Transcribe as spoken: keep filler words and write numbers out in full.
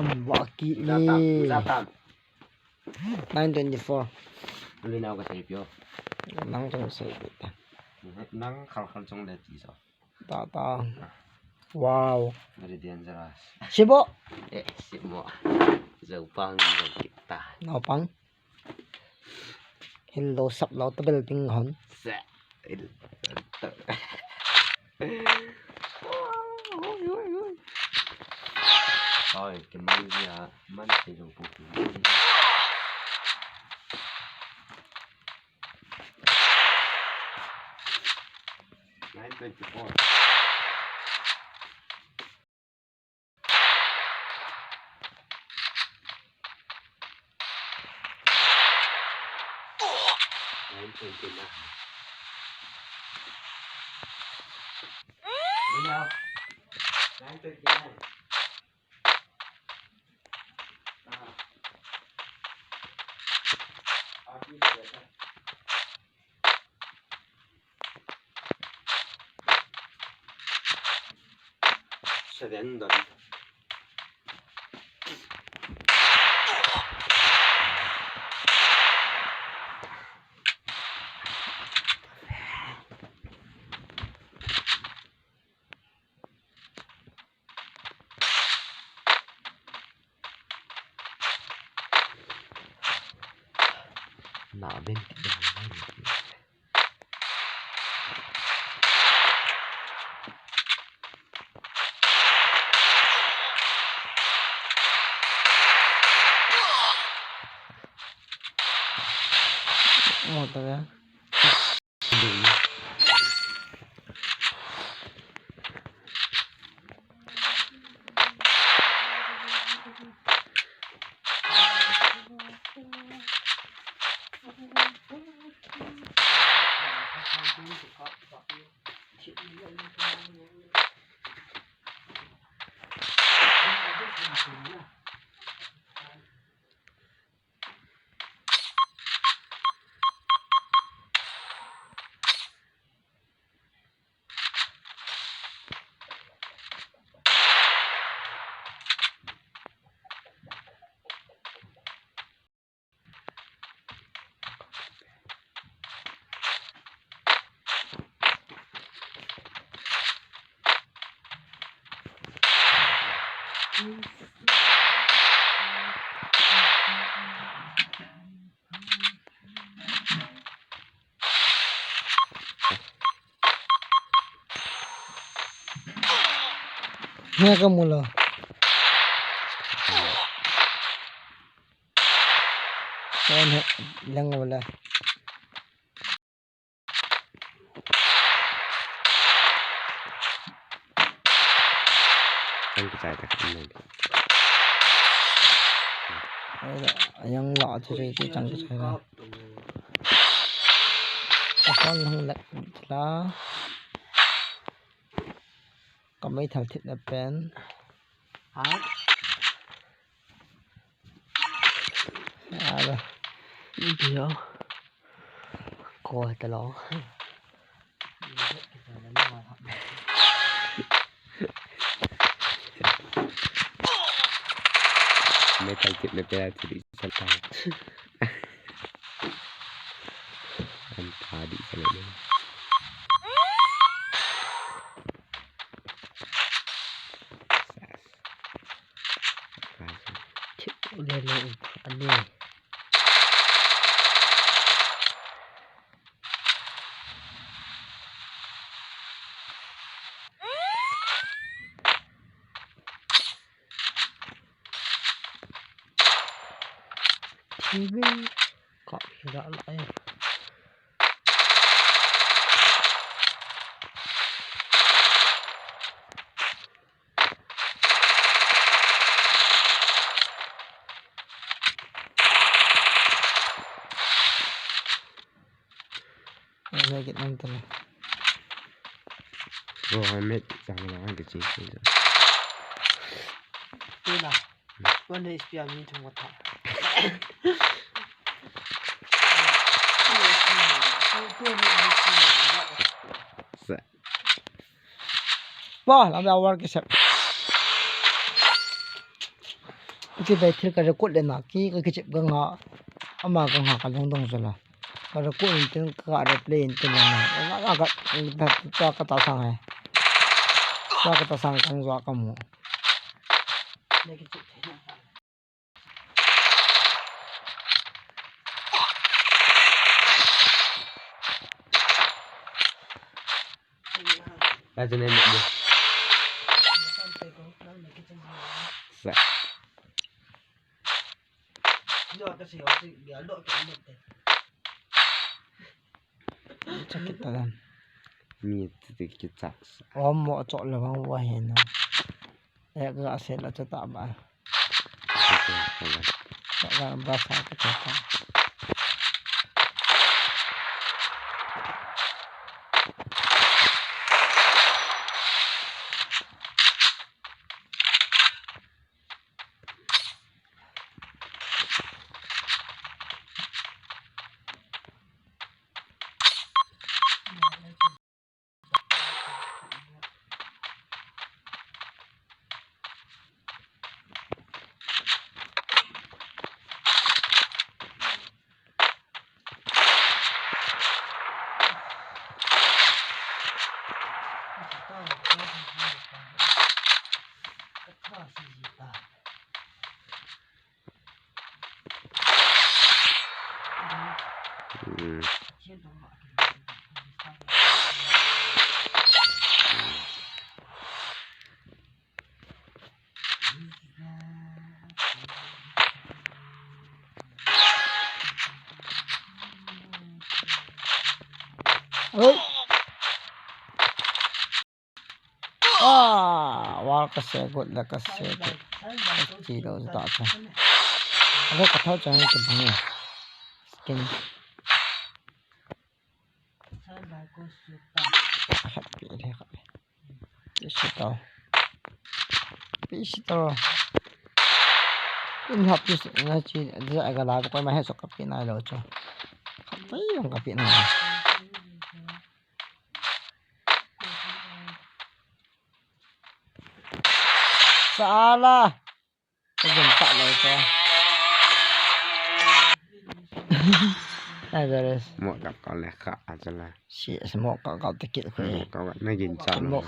Vaki ni. Nine twenty-four. Lu nau ka sei pio. Nang chang sei pio. Nang khal khal chang le ti so. Ta ta. Wow. Very dangerous. Sibo. Eh, simo. Zaupang, zau kita. Naupang. Hello, sap lo, tabel ting hon. Sa. Oi, oi, oi. Oi, ke man dia, man se lo pu. Nine twenty-four. Nine twenty-nine. Nine twenty-nine. Seven down. Na ben. Oh, tak ya. Nga ka mula. Kon he, lang wala. Chang kichai ta kan nei. Ayang la chu chu chang kichai la. Ahol hung lek la. Ka meithal thit na pen. Ha? Alo. Dio. Ko ta lo. Meithal thit na pen a thit i sa ta. An ta di sa le. Thip le lo ani. Thip ka hira lai. Ang sakit ng tala. Bro, I made some lang ang kachin. Tuna. One H P ang minchong mata. Sa. Wah, lamda war ke sep. Ki bai thil ka record le na, ki ka kichep ka nga, ama ka nga ka lungdong jala. Ka record in tin ka replay in tin na, na, na, na, ka, ka, ka, ka ta sang hai. Ka, ka ta sang kang jua ka mu. Ka jin em mo. Sa. Chakit ta dan. Mi ti ti ki chak. Om mo chok le bang wa he na. Ek ga se la cha ta ba. Ba, ba, ba sa ka ta ta. Oi. Ah, wal ka se got le ka se got. Ka chi lo ta cha. Alo ka thau cha ki bang ya. Skin. Khat pi le khat. Pi si to. Pi si to. In hap pi si na chi ja ga la ko ma he so ka pi na lo cho. Khat pi ka pi na. Sala. Ka gin chak lo ko. Ai, there is. Mo ka ka le ka a cha la. Si, si mo ka ka te kit ko. Mo ka ka na gin chak lo. Mo.